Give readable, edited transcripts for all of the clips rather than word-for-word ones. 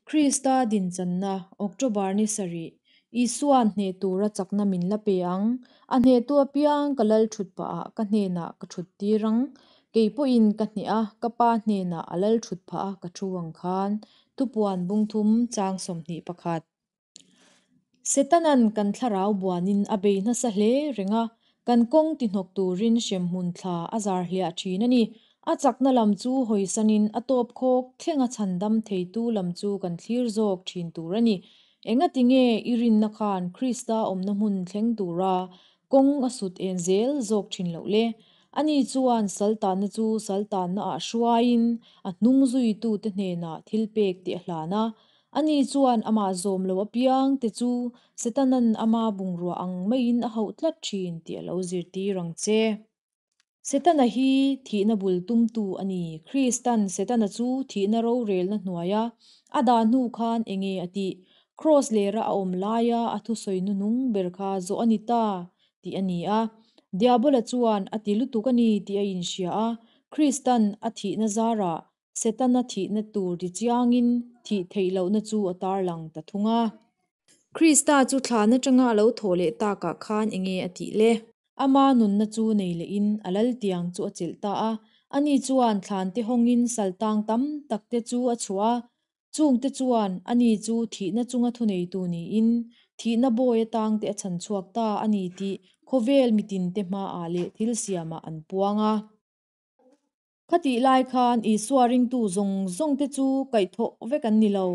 Krista dinchanna, October ni sarih, Isua'n hneh tura chakna min la pe ang. A hnehtu apiang ka lal thut pahah ka hnenah ka thut tir ang. Kei pawhin ka hneh a, ka Pa hnenah a lal thut phah a ka thu ang khan. Thupuan bungthum chang 21. Setanan kan thlarau buanin a bei nasa hle reng a, kan kawng tihnawk turin hremhmun thla a zar hliah thin a ni. A chakna lam chu hawisanin a tawp khawk thlenga chhandam theitu lam chu kan thlir zawk thin tur a ni. Engati nge i rinna khan Krista awmna hmun thleng tura kawng a sut en zel zawk thin loh le? Ani chuan saltanna chu saltannaah hruaiin a hnung zuitute hnenah thilpek tih a hlan a. Ani chuan amah zawm lo apiang te chu Setanan ama bungrua ang maiin a hauh tlat thin tih a lo zirtir ang che. Setana hi thihna bul tumtu a ni. Kristan Setana chu thihna rorelna hnuaia a dah hnu khan enge a tih? Kraws lera a awm laia a thusawi hnuhnung ber kha zawh a ni ta tih a ni a. Diabola chuan a ti lutuk a ni tih a inhria a, Kristan a thihna zarah Setana thihna tur tichiangin thih theih lohna chu a tarlang ta thung a. Krista chu thlan atanga a lo thawh leh takah khan enge a tih le? Ama nunna chu nei lehin a laltiang chu a chelh ta a. Ani chuan thlante hawngin saltang tam takte chu a chhuah a. Chungte chuan ani chu thihna chunga thuneitu niin thihna bawi atangte a chhan chhuak ta a ni tih khawvel mitinte hmaah leh thil siamah an puang a. Khatih lai khan Isua ringtu zawng zawng te chu kaihthawh vek an ni lo.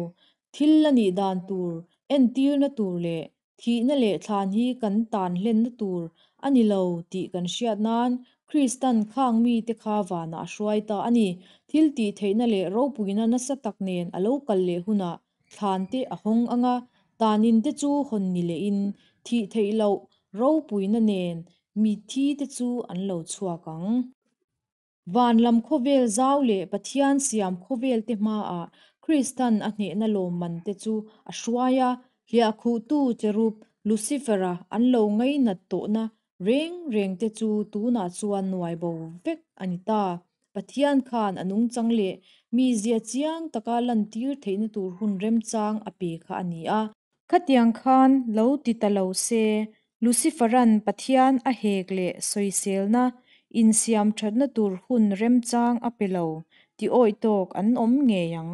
Thil la nih dan tur, entirna tur leh thihna leh thlan hi kan tan hlenna tur a ni lo tih kan hriat nan Kristan khang mite kha vanah a hruai ta a ni. Thil tih theihna leh ropuina nasa tak nen a lo kal leh hunah thlan te a hawng ang a, tanin te chu hawn ni lehin thih theih loh ropuina nen mitthi te chu an lo chhuak ang. Van lam khawvel zau leh Pathian siam khawvel te hmaah Kristan a hnehna lawmman te chu a hruai a, hliahkhuhtu cherub Lucifer-a an lo ngainat tawhna reng reng te chu tunah chuan nuai bo vek a ni ta. Pathian khan a nungchang leh mizia chiang taka lantir theihna tur hun remchang a pe kha a ni a. Khatiang khan lo ti ta lo se, Lucifer-a'n Pathian a hek leh sawiselna insiam thatna tur hun remchang a pe lo ti awih tawk an awm ngei ang.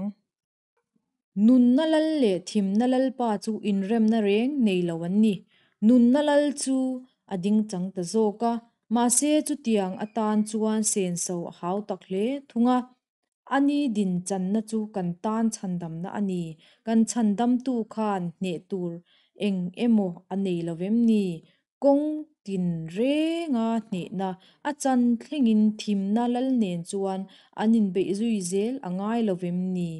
Nunna lal leh thimna lalpa chu inremna reng nei lo an ni. Nunna lal chu a ding chang ta zawk a, mahse chutiang atan chuan senso a hau tak hle thung a. A ni din channa chu kan tan chhandamna a ni. Kan chhandamtu khan hneh tur eng emaw a nei lo vem ni? Kawng tin renga hnehna a chan thlengin thimna lal nen chuan an inbeih zui zel a ngai lo vem ni?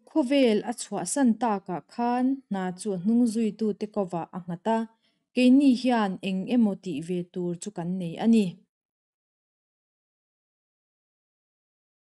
Khawvel a chhuahsan takah khan hna chu a hnung zuitute kovah a nghat a, keini hian eng emaw tih ve tur chu kan nei a ni.